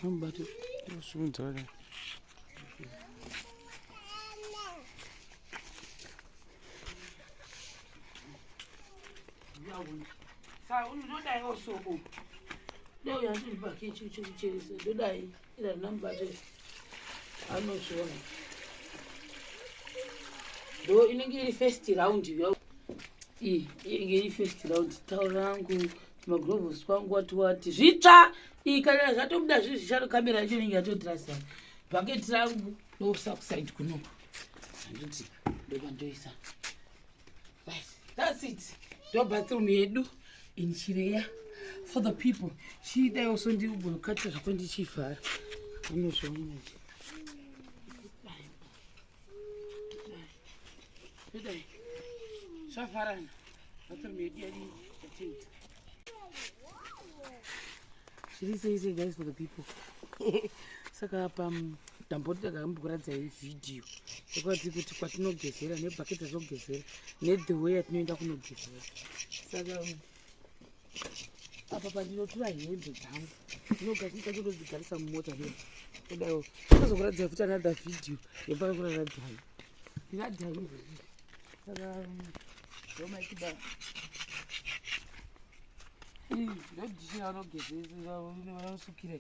Anomubato. Unosimudza wena. Saka unodai osoko. Dai uyo andiri chikucheresa ndodai ira rina mubato anozviona. Ndo inenge iri first round iyo. Iyi inenge iri first round taura rangu magurovhosi kwangu wati wati zvitsva iyi kana zvatobuda zviri zvisharo kamera yacho inenge yatodrasa bhaketi rangu ndosa kusaidi kunoku handiti ndopandoisa right that's it ndo bathroom yedu in chireya for the people chiidai also ndiugokatira zvako ndichivhara unozviona manje Dai. Zvavharana. Bathroom yedu yadii yatoita. Zviri sei sei guys for the people. Saka apa ndamboti ndakambokuradzai vhidhiyo yekuratidza kuti kwatinogezera nebhaketi ratinogezera nethe way yatinoenda kunogezera. Saka apa pandinotora hembe dzangu ndinogadzigarisa mumota ne kudaiwo tozokuradzai futi another video yeparikuraradzai ndinadhai saka ndomaitiba ndodhishi ravanogezesa vanosukira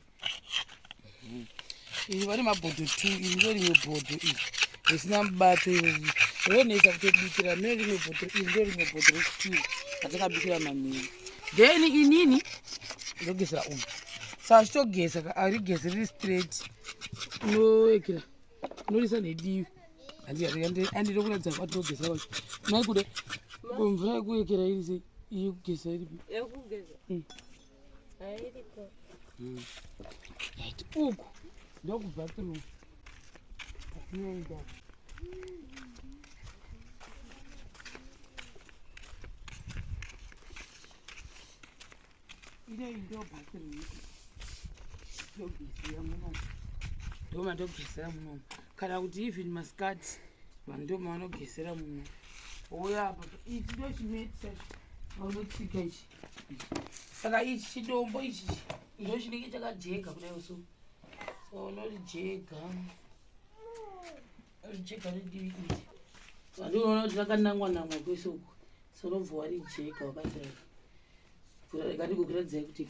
Iri vane mabhodho two, iri ndo rimwe bhodho iri risina mubato iri rinonetsa kutobikira mune rimwe bhodho iri ndo rimwe bhodho rechitiri ratakabikira manheru then inini ndogezera umu saka chitogeza arigezi riri straight unoekera unorisa nedivi handida kuratidza kwatinogeza kwacho maikuda mvura yekuekera iri sei yekugeza iripi yekugeza mm. Hairipo. Mm. Right, uku ndokubathroom atinoenda. Ineyi ndo bathroom ndogezera munomu ndomandogezera munomu kana kuti even masikati vanhu ndomavanogezera muno ouya apa ichi ndochimeti chacho vanotsika ichi saka ichi chidombo ichi ndo chinenge chakajega kudai so so unorijega rijega redivi iri andinoona kuti rakanangwa nangwa kwese uku so unobva warijega wakadai rega ndikukuratidzai kuti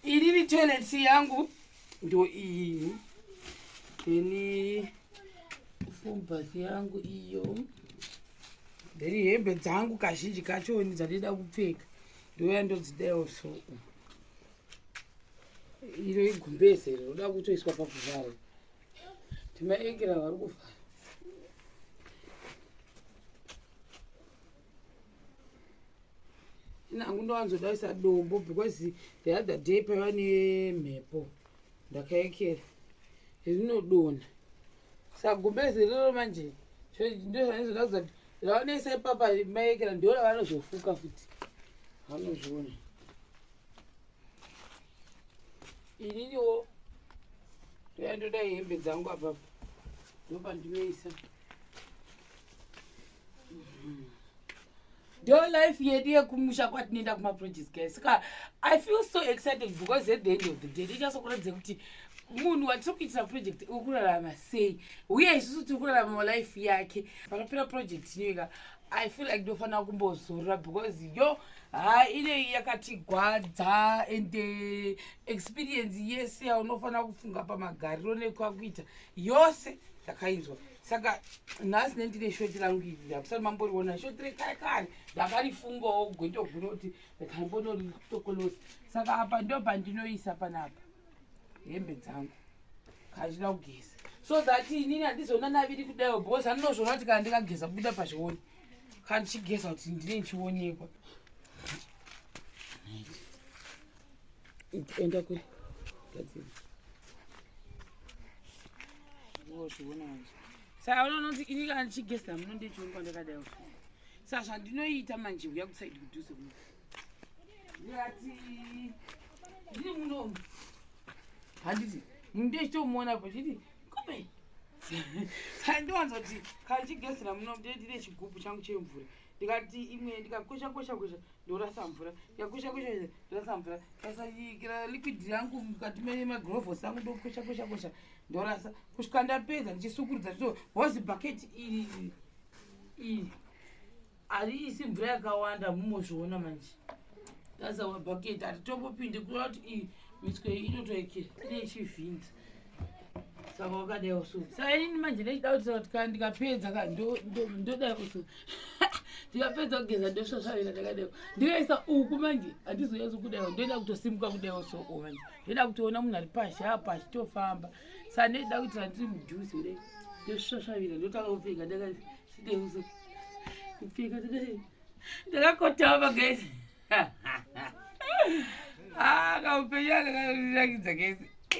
iriri toilet yangu ndo iyi then full bath yangu iyo Then hembe dzangu kazhinji kacho ini dzandida kupfeka ndouya ndodzidawo so iro igumbeze iro roda kutoiswa pakuvhara timaekera vari kuvhara inangu ndowanzodaisa dombo because the other day paiva nemhepo ndakaekera rinodonha saka gumbezi riro manje ndozvanozoda kuzati ravanoisa ipapa maekera ndo ravanozofuka futi vanozviona ininiwo ndoyandoda hembe dzangu apapa ndopandinoisa ndo life yedu yekumusha kwatinoenda kumaprojects guys saka i feel so excited because at the end of the day tichasokuratidza kuti munhu watiri kuitira project uri kurarama sei uye isusu tiri kurarama life yake panopera project inoika i feel like ndofanira kumbozorora because yo ha inei yakatigwadza and eh, experience yese yaunofanira kufunga pamagariro nekwakuita yose takainzwa saka nhasi nendine shoti rangu iri ndakusati mamboriona shoti rekare kare ndakarifungawo gwendo gwino kuti ndakambonotokolosa saka apa ndo pandinoisa panapa hembe dzangu kachida kugeza so that inini handizona naviri kudaiwo because andinozviona kuti kana ndikageza kubuda pazvioni kana ndichigeza kuti ndine ndichionekwa enda kuri gadzira wozviona manje saka unonoti ini kana ndichigeza muno ndichionekwa ndakadai saka zvandinoita manje uya kusaidi kudhuze kuno ndikati ndiri munomu handiti munhu ndechitomuona po chiti kome saka ndowanza kuti kana ndichigezera munomu ndine chigubhu changu chemvura. Ndikati imwe ndikakwesha kwesha kwesha, ndorasa mvura. Ndikakwesha kwesha, ndorasa mvura. Ndikaisa liquid yangu mukati memagirovhosi angu, ndokwesha kwesha kwesha, ndorasa kusvika ndapedza, ndichisukurudza. So because bhaketi iri iri hariisi mvura yakawanda, mumozviona manje. That's our bucket. Hatitombopindi kureva kuti iyi miswe iyi inotoekera, ine ichivhinza. Saka wakadaiwo so. Saka inini manje ndechida kuti kana ndikapedza ka, ndodaiwo so. Ndikapedza kugeza, ndosvasvavira ndakadaiwo, ndikaisa uku manje handizonyatso kudaiwo. Ndoida kutosimuka kudaiwo so. O manje ndoida kutoona munhu ari pashi apa achitofamba. Saka ndoida kuitira ndiri mudhuze kudai, ndosvasvavira, ndotanga kupfeka ndakadaiwo so, kupfeka ndakadai, ndakakotama guys. Ah, kaupenyu aka kanonakidza guys.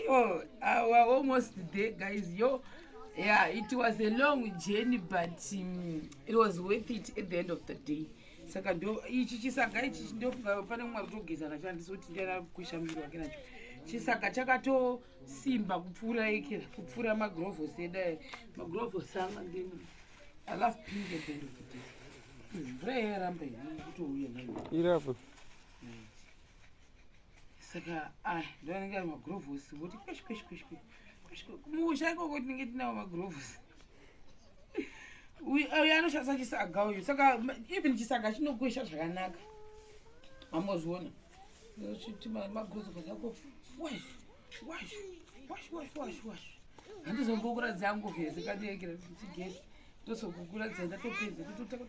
Oh, we are almost there guys. Yo, yeah, it was a long journey, but it was worth it at the end of the day. Saka ndo ichi chisaga ichi, ndofunga pane mumwe ari kutogeza nacho. Handisi kuti ndiana kukwesha muviri wake nacho. Chisaga chakatosimba kupfuura ikira, kupfuura magirovhosi edu aya. Magirovhosi anga ndini. I love pink. At the end of the day, mvura yaramba kutouya nayo. Irapo. Saka ah, ndoanenge ari magirovhosi voti kwesh kwesh kwesh kwesh kwesh. Kumusha ikoko tinenge tinawo magirovhosi. Uyu anoshandisa chisaga uyu. Saka even chisaga chinokwesha zvakanaka, ambozviona chiti magirovhosi ako wash wash wash wash wash wash. Handizombokuratidza yangu vhese kandiekera chigesi, ndozokukuratidza ndatopedza. Tototaka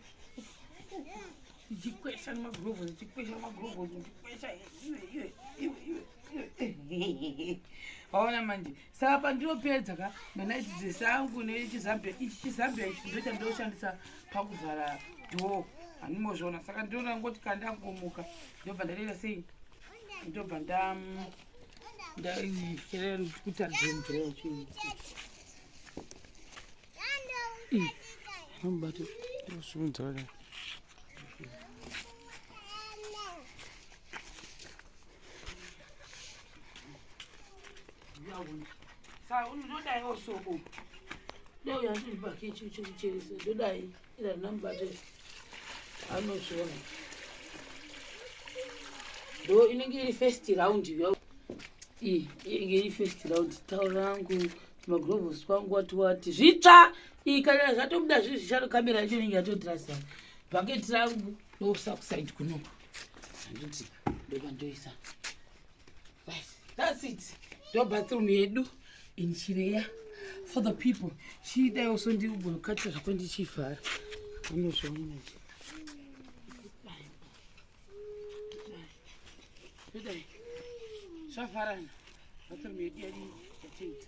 ichikwesha nemagirovhosi, ichikwesha nemagirovhosi, ichikwesha. Iwe iwe iwe iwe iwe, waona manje. Saka pandinopedza ka, manight dress angu nechizambia ichi, chizambia ichi ndo chandoshandisa pakuvhara door, handimozviona. Saka ndinoona ngoti kandangomuka, ndobva ndaita sei, ndobva ndacherera kutaridza mvura yacho iyi nomubata. Usimudza kudai. Saka ndodaiwo soko dai uyo andibake chekucheresa, ndodai ira rina anozviona. Ndo inenge iri first round iyo, iyi inenge iri first round. Tauro rangu, magirovhosi kwangu, wati wati zvitsva iyi. Kana zvatobuda zviri zvisharo, kamera yacho inenge yatotirasa. Bhaketi rangu ndosa kusaidi kunoko, handiti? Ndopandoisa. Right, that's it. Ndo bathroom yedu in Chireya for the people. Chidai also ndikugokatira zvako ndichivhara, unozviona manje. Dai zvavharana, bathroom yedu yadii, yatoita.